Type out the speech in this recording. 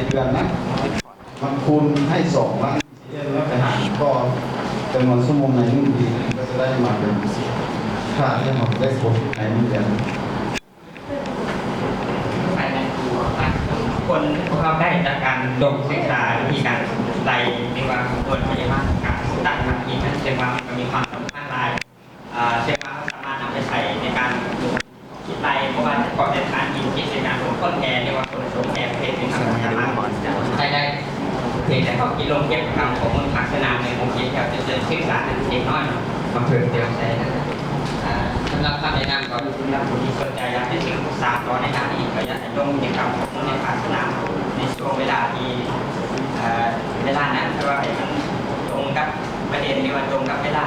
ເດືອນນະ ມັນຄູນໃຫ້ສອງມັນຊິເຮັດແລ້ວໄປຫານຕໍ່ຈຳນວນຊົ່ວໂມງໃນໜຶ່ງປີ ມັນກໍຈະໄດ້ມາເປັນຄ່າທີ່ເຮົາໄດ້ກົດໃນເງິນເດືອນ. ໃນນັ້ນຄືວ່າຄົນພວກເຮົາໄດ້ຈາກການລົງສຶກສາວິທີການໄລ່ ຫຼືວ່າກະບວນການຈັດຕັ້ງທຳອິດນັ້ນ ເຊິ່ງວ່າມັນກໍມີຄວາມສຳຄັນຫຼາຍ ເຊິ່ງວ່າເຮົາສາມາດນຳໄປໃຊ້ໃນການຄິດໄລ່ ບໍ່ວ່າຈະເພາະແຕ່ທາງອິນ ເຊັ່ນການລົງຄົ້ນແຮ່ ຫຼືວ່າຂົນສົ່ງແຮ່ປະເພດອື່ນ ເຮົາກໍສາມາດໃຊ້ໄດ້ ພຽງແຕ່ເຮົາຊິລົງເກັບກຳຂໍ້ມູນພາກສະໜາມໃນໂຮງຮຽນ ແຖວຈຸດເດີນສຶກສານັ້ນເລັກນ້ອຍເນາະ ມາເພີ່ມເຕີມໃສ່ນັ້ນ. ສຳລັບຄຳແນະນຳກໍສຳລັບຜູ້ທີ່ສົນໃຈຢາກເປັນທີ່ປຶກສາຕໍ່ໃນດ້ານນີ້ ກໍຢາກໃຫ້ລົງກິດຈະກຳຂໍ້ມູນໃນພາກສະໜາມ ໃນຊ່ວງເວລາທີ່ ເວລານັ້ນ ເພື່ອໃຫ້ມັນຕົງກັບປະເດັນ ຫຼືວ່າຕົງກັບເວລາ